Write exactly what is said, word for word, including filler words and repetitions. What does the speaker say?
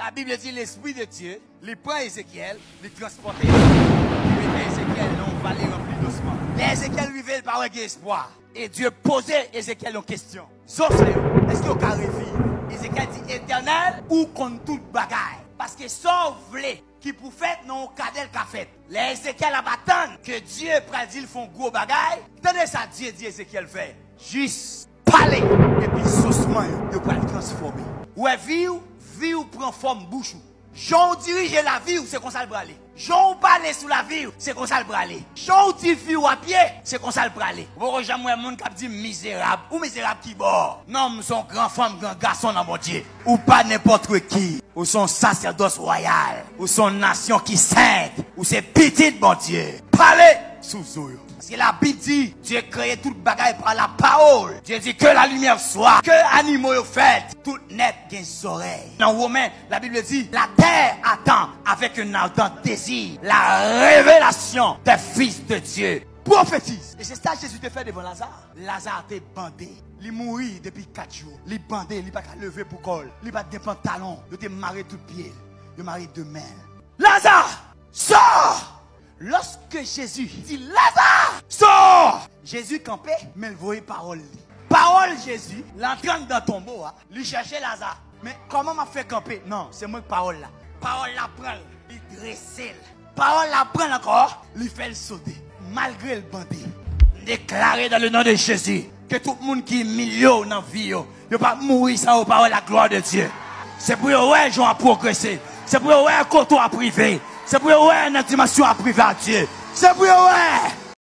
La Bible dit l'Esprit de Dieu, li pran Ezekyèl, li transpòte l, li mete Ezekyèl nan yon vale ranpli dosman. Lè Ezekyèl rive, l pa wè gen espwa. E Dye poze Ezekyèl yon kesyon. Zo sa yo, èske yo ka reviv? Ezekyèl di, Etènèl, ou konn tout bagay. Paske sa w vle ki pou fèt nan yon kadèl ka fèt. Lè Ezekyèl ap atann ke Dye pral di l fè yon gwo bagay, tande sa Dye di Ezekyèl fè. Jis pale, epi sosman yo, yo pral transfòme. Ou wè vi w, vi w pran fòm bouch ou. Jan w dirije lavi w, se konsa l prale. Jan w pale sou lavi w, se konsa l prale. Jan w di vi w ap ye, se konsa l prale. Ou poko janm wè moun k ap di mizerab. Ou mizerab kibò? Non, m se yon gran fanm, gran gason nan Bondye. Ou pa nenpòt ki. Ou se yon sasèdòs wayal. Ou se yon nasyon ki sent. Ou se pitit Bondye. Pale sou zo yo. Paske Labib di, Dye kreye tout bagay pa la pawòl. Dye di, que la lumière soit, ke animo yo fèt. Tout nèt gen zòrèy. Nan Women, Labib di, la terre attend avec un ardent désir la révélation des fils de Dieu. Pwofetize. E se sa Jezi te fè devan Laza. Laza te bande. Li mouri depi kat jou. Li bande, li pa ka leve pou kò l. Li pa t gen pantalon. Yo te mare tout pye l. Yo mare de men l. Laza! Sò! Lòske Jezi di, Laza! Sò! Jezi kanpe, men l voye pawòl li. Pawòl Jezi, l antre anndan tonbo a, li chèche Laza. Men kòman m ap fè kanpe? Non, se mwen k pawòl la. Pawòl la pran l, li drese l. Pawòl la pran l ankò, li fè l sote. Malgre l bande. M deklare dans le nom de Jésus ke tout moun ki imilye w nan vi yo, yo p ap mouri san yo pa wè la gloire de Dieu. Se pou yo wè jan w ap pwogrese. Se pou yo wè kote w ap rive. Se pou yo wè nan dimansyon w ap rive a Dye. Se pou yo wè